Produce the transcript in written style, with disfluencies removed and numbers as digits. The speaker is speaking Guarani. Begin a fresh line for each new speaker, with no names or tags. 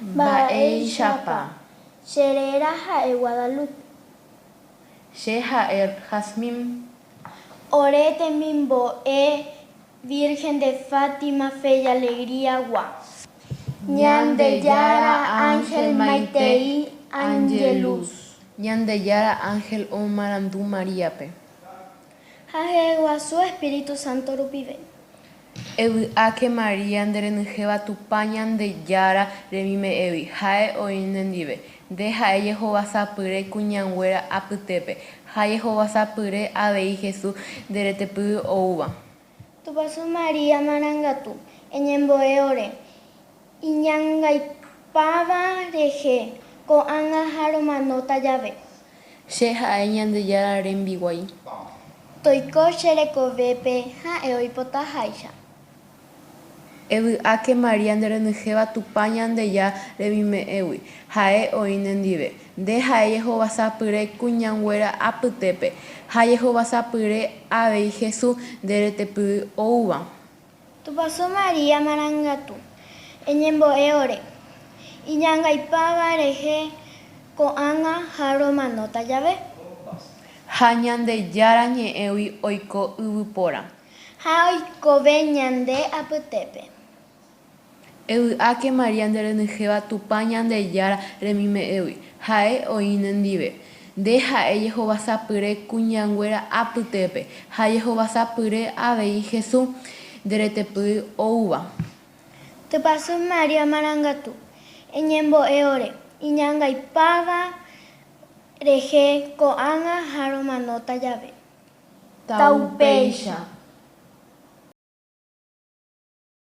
Mba'éichapa.
Che réra ha'e Guadalupe.
Che ha'e Jazmín.
Ore temimbo'e Virgen de Fátima Fe y Alegría-gua.
Ñandejára ángel maitei Angelus. Ñandejára ángel omomarandu María-pe.
Ha hyeguasu Espíritu Santo rupive.
Evy'áke María nde renyhẽva Tupã Ñandejára remime'ẽgui, ha'e oĩ nendive. Nde ha'e jehovasapyre kuñanguéra apytépe, ha jehovasapyre avei Jesús nde retepy oúva.
Tupãsy María marangatu, eñembo'e ore iñangaipáva rehe ko'ág̃a ha romanóta jave.
Che ha'e Ñandejára rembiguái.
Toiko che rekovépe ha'e oipotaháicha.
Evy'áke María nde renyhẽva Tupã Ñandejára remime'ẽgui, ha'e oĩ nendive. Nde ha'e jehovasapyre kuñanguéra apytépe, ha jehovasapyre avei Jesús nde retepy oúva.
Tupãsy María marangatu, eñembo'e ore, iñangaipáva rehe ko'ág̃a ha romanóta jave.
Ha Ñandejára ñe'ẽgui oiko yvypóra.
Ha oikove ñande apytépe.
Evy'áke María nde renyhẽva Tupã Ñandejára remime'ẽgui, ha'e oĩ nendive. Nde ha'e jehovasapyre kuñanguéra apytépe, ha jehovasapyre avei Jesús nde retepy oúva.
Tupãsy María marangatu, eñembo'e ore, iñangaipáva rehe ko'ág̃a ha romanóta jave.
Taupéicha.